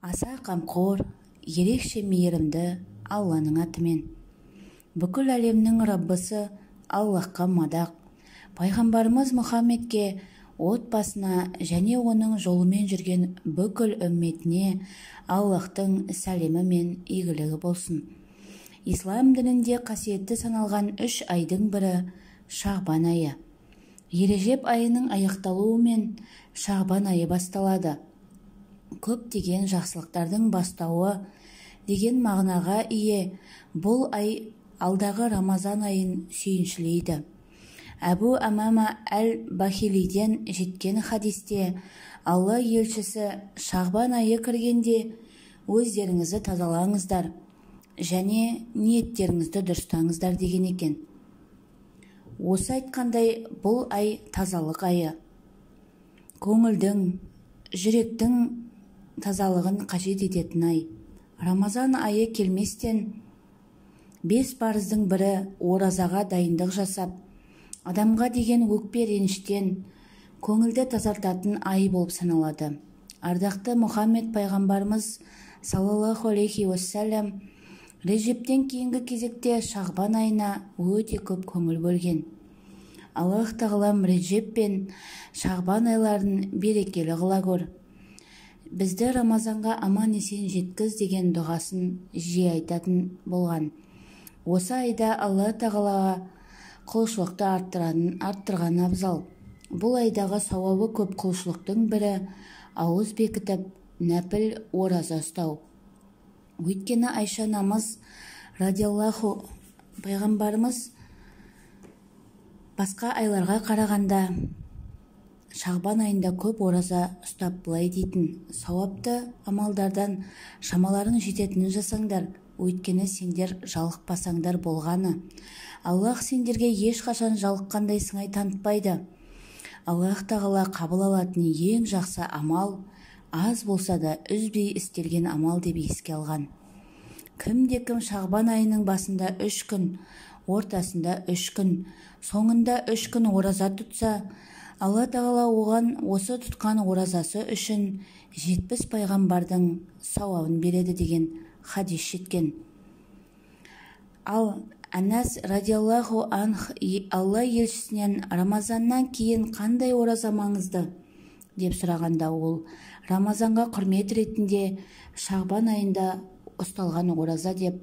Аса қамқор, ерекше мейірімді Алланың атымен. Бүкіл әлемнің Раббысы Аллаһқа мадақ. Пайғамбарымыз Мұхаммедке, отбасына және оның жолымен жүрген бүкіл үмметіне Аллаһтың сәлемі мен игілігі болсын. Ислам дінінде қасиетті саналған үш айдың бірі Шағбан айы. Ережеп айының аяқталуымен Шағбан айы басталады. Көптеген жақсылықтардың бастауы деген мағынаға ие бұл ай алдағы Рамазан айын сүйіншілейді. Әбу Амама әл-Бахилиден жеткен хадисте Алла елшісі Шағбан айы кіргенде өздеріңізді тазалаңыздар және ниеттеріңізді дұрыстаңыздар деген екен. Осы айтқандай бұл ай тазалық айы. Көңілдің, жүректің тазалығын қажет ететін ай. Рамазан айы келместен 5 парыздың бірі оразаға дайындық жасап, адамға деген өкпе реніштен көңілді тазартатын ай болып саналады. Ардақты Мұхаммед пайғамбарымыз саллаллаху алейхи уассалам Режептен кейінгі кезекте Шағбан айына өте көп көңіл бөлген. Аллах тағалам Режеп пен Шағбан айларын берекелі қыла көр. Бізді Рамазанға аман есен жеткіз деген дұғасын жиі айтатын болған. Осы айда Алла тағалаға құлшылықты арттырған абзал. Бұл айдағы сауабы көп құлшылықтың бірі ауыз бекітіп, нәпіл ораза ұстау. Өйткені Айша анамыз радиаллаху пайғамбарымыз басқа айларға қарағанда Шағбан айында көп ораза ұстап былай дейтін: сауапты амалдардан шамаларың жететінін жасаңдар, өйткені сендер жалықпасаңдар болғаны. Аллах сендерге ешқашан жалыққандай сыңай танытпайды. Аллах тағала қабыл алатын ең жақсы амал аз болса да үзбей істелген амал деп еске алған. Кімде-кім Шағбан айының басында 3 күн, ортасында 3 күн, соңында 3 күн ораза тұтса, Алла тағала оған осы тұтқан оразасы үшін 70 пайғамбардың сауабын береді деген хадис жеткен. Ал Анас радиаллаху анх Алла елшісінен Рамазаннан кейін қандай ораза маңызды деп сұрағанда, ол Рамазанға құрмет ретінде Шағбан айында ұсталған ораза деп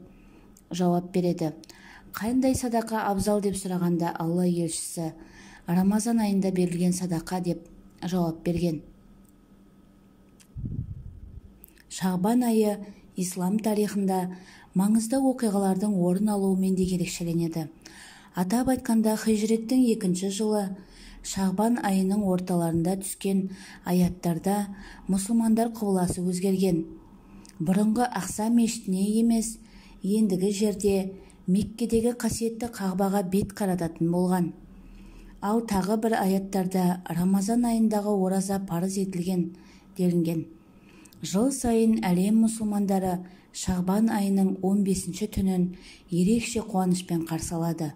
жауап береді. Қандай садақа абзал деп сұрағанда, Алла елшісі Рамазан айында берілген садақа деп жауап берген. Шағбан айы ислам тарихында маңызды оқиғалардың орын алуымен де ерекшеленеді. Атап айтқанда, хижреттің 2 жылы Шағбан айының орталарында түскен аяттарда мұсылмандар құбыласы өзгерген. Бұрынғы Ақса мешітіне емес, ендігі жерде Меккедегі қасиетті Қағбаға бет қарататын болған. Ал тағы бір аяттарда Рамазан айындағы ораза парыз етілген делінген. Жыл сайын әлем мұсылмандары Шағбан айының 15-ші түнін ерекше қуанышпен қарсы алады.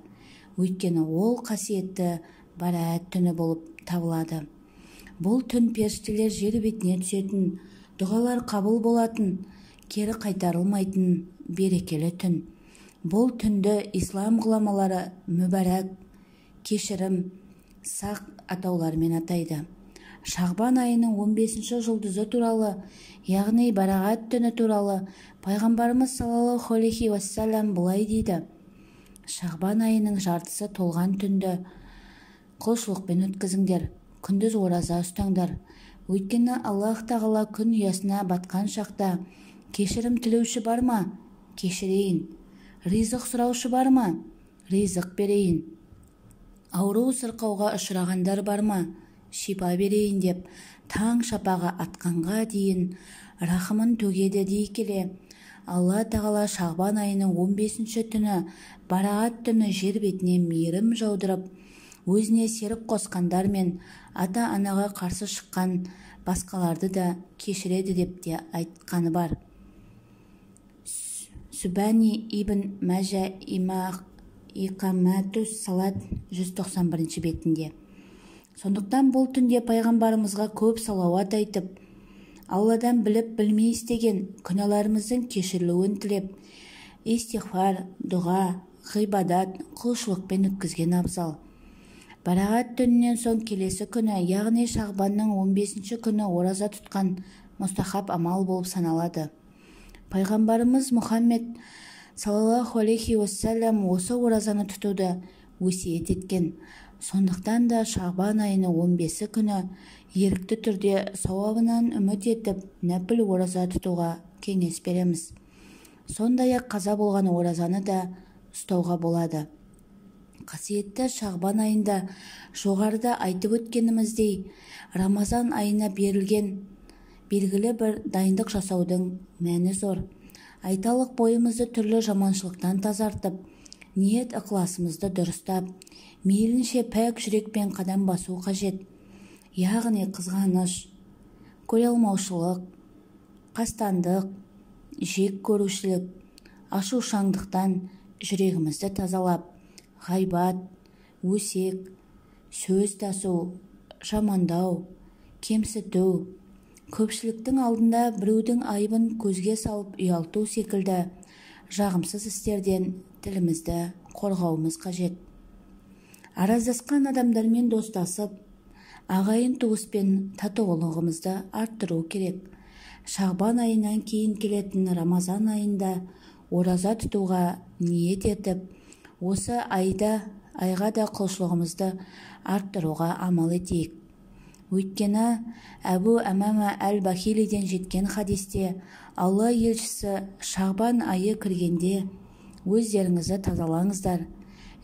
Өйткені ол қасиетті Бараат түні болып табылады. Бұл түн періштелер жер бетіне түсетін, дұғалар қабыл болатын, кері қайтарылмайтын берекелі түн. Бұл түнді ислам ғұламалары мүбәрәк, кешірім, сақ атауларымен атайды. Шағбан айының 15-ші жұлдызы туралы, яғни Бараат түні туралы пайғамбарымыз саллаллаху алейхи уассалам былай дейді: Шағбан айының жартысы толған түнді құлшылықпен өткізіңдер, күндіз ораза ұстаңдар. Өйткені Аллах тағала күн ұясына батқан шақта кешірім тілеуші бар ма? Кешірейін. Ризық сұраушы бар ма? Ризық берейін. Ауру сырқауға ұшырағандар бар ма? Шипа берейін деп таң шапағы атқанға дейін рахымын төгеді дей келе, Алла тағала Шағбан айының 15-ші түні Бараат түні жер бетіне мейірім жаудырып, өзіне серік қосқандар мен ата-анаға қарсы шыққан басқаларды да кешіреді деп те айтқаны бар. Сүбәни ибн Мәжә Иқаматус Салат 191 бетінде. Сондықтан бұл түнде пайғамбарымызға көп салауат айтып, Алладан біліп білмей істеген күнәларымыздың кешірілуін тілеп, истиғфар, дұға, ғибадат, құлшылықпен өткізген абзал. Барағат түнінен соң келесі күні, яғни шағбанның 15-ші күні ораза тұтқан мұстахаб амал болып саналады. Пайғамбарымыз Мұхаммед саллаллаху алейхи уассалам осы оразаны тұтуды өсиет еткен. Сондықтан да шағбан айының 15-і күні ерікті түрде сауабынан үміт етіп, нәпіл ораза тұтуға кеңес береміз. Сондай-ақ қаза болған оразаны да ұстауға болады. Қасиетті шағбан айында жоғарыда айтып өткеніміздей, Рамазан айына берілген белгілі бір дайындық жасаудың мәні зор. Айталық, бойымызды түрлі жаманшылықтан тазартып, ниет ықыласымызды дұрыстап, мейлінше пәк жүрекпен қадам басу қажет. Яғни қызғаныш, көре алмаушылық, қастандық, жек көрушілік, ашушаңдықтан жүрегімізді тазалап, ғайбат, өсек, сөз тасу, жамандау, кемсіту, көпшіліктің алдында біреудің айыбын көзге салып ұялту секілді жағымсыз істерден тілімізді қорғауымыз қажет. Араздасқан адамдармен достасып, ағайын туыспен татулығымызды арттыру керек. Шағбан айынан кейін келетін Рамазан айында ораза тұтуға ниет етіп, осы айға да құлшылығымызды арттыруға амал етейік. Өйткені Әбу Әмама әл-Бахилиден жеткен хадисте Алла елшісі шағбан айы кіргенде өздеріңізді тазалаңыздар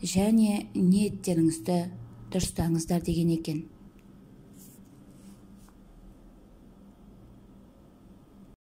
және ниеттеріңізді дұрыстаңыздар деген екен.